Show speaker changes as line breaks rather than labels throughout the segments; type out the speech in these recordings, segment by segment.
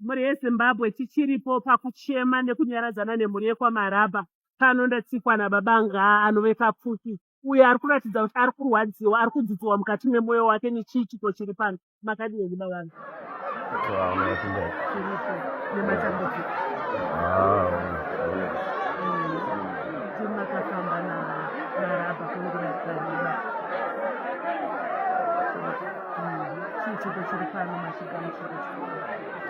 Mhuri yeZimbabwe tichiripo pakuchema nekunyaradzana nemhuri yekwaMarabha. Pano ndatsikwa nababa Ngaa anove Kapfupi uyo ari kuratidza kuti ari kurwadziwa, ari kudzidziwa mukati memoyo wake nechiitiko chiri pano. Makadii henyu baba vangu? Tiripo nematambudziko. Timakafamba naMarabha kwenguva yakareba. Chiitiko chiri pano machigamuchira.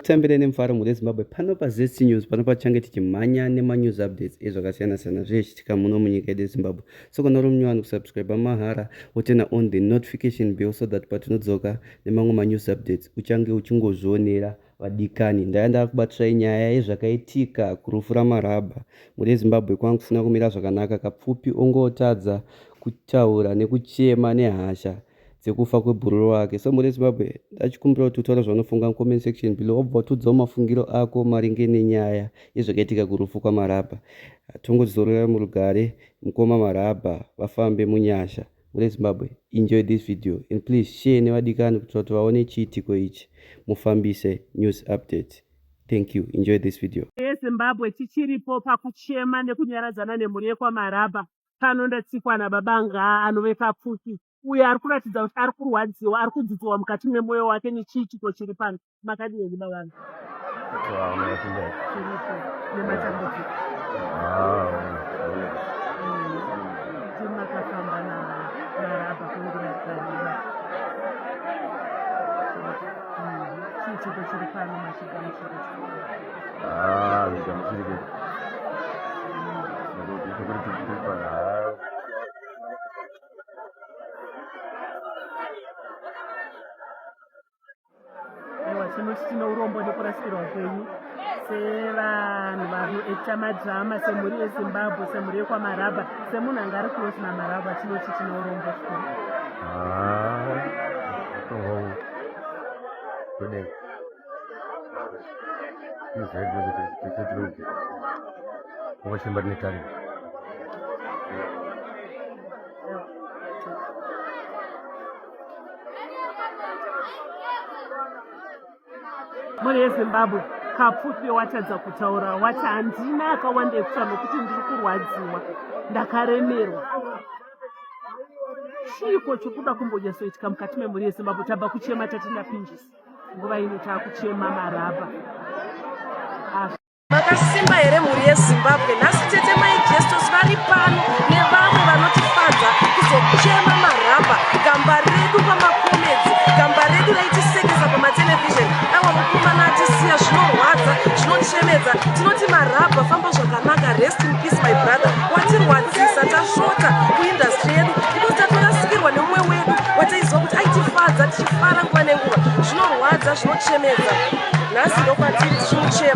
Tambire nemufaro mhuri yeZimbabwe pano paZC News pano patichange tichimhanya nemanews updates ezvakasiyana siyana zvichiitika muno munyika yedu yeZimbabwe. So kana uri munyowani kusubscribe mahara wotena on the notification bell so that patinodzoka nemamwe manews updates uchange uchingozvionera vadikani. Ndaya ndakubatirai nyaya yezvakaitika kurufu raMarabha mhuri yeZimbabwe kwanga kusina kumira zvakanaka Kapfupi ongotadza kutaura nekuchema nehasha dzekufa kwebhururu wake. So mhuri yeZimbabwe ndachikumbira kuti utaure zvaunofunga mucomment section below wobva watiudzawo mafungiro ako maringe nenyaya yezvakaitika kurufu kwaMarabha. Tongozorora murugare mukoma Marabha vafambe munyasha. Mhuri yeZimbabwe enjoy this video and please share nevadikani kuitira kuti vaone chiitiko ichi mufambise news update. Thank you. Enjoy this video.
YeZimbabwe tichiripo pakuchema nekunyaradzana nemhuri yekwaMarabha. Pano ndatsikwa nababa Ngaa anove Kapfupi uyo ari kuratidza kuti ari kurwadziwa, ari kudzidziwa mukati memoyo wake nechiitiko chiri pano. Makadii henyu baba vangu? Tiripo nematambudziko. Timakafamba naMarabha kwenguva yakareba. Chiitiko chiri pano machigamuchira. Aiwa, tinoti tine urombo nekurasikirwa kwenyu sevanhu vanoekta madrama, semhuri yeZimbabwe, semhuri yekwaMarabha, semunhu anga ari close naMarabha, tinoti tine urombo zvikuru. Mhuri yeZimbabwe, Kapfupi watadza kutaura, wati handina akawanda ekutaura nokuti ndiri kurwadziwa, ndakaremerwa. Chiiko chikuda kumbonyatsoitika mukati memhuri yeZimbabwe? Tabva kuchema tatinda pinjisi, nguva ino taakuchema marabha.
Makasimba here mhuri yeZimbabwe? Nhasi tete mai Jestos vari pano nevamwe vanotifadza kuzochema marabha, gamba redu pamakomedzi, gamba redu raitisekesa pamatelevision. Aiwa mukomana atisiya, zvinorwadza, zvinochemedza. Tinoti marabha famba zvakanaka, rest in peace my brother. Watirwadzisa, tasvota kuindustry yedu because tatorasikirwa nemumwe wedu wataiziva kuti aitifadza tichifara nguva nenguva. Zvinorwadza, zvinochemedza. Nhasi ndokwatiri tichimuchema.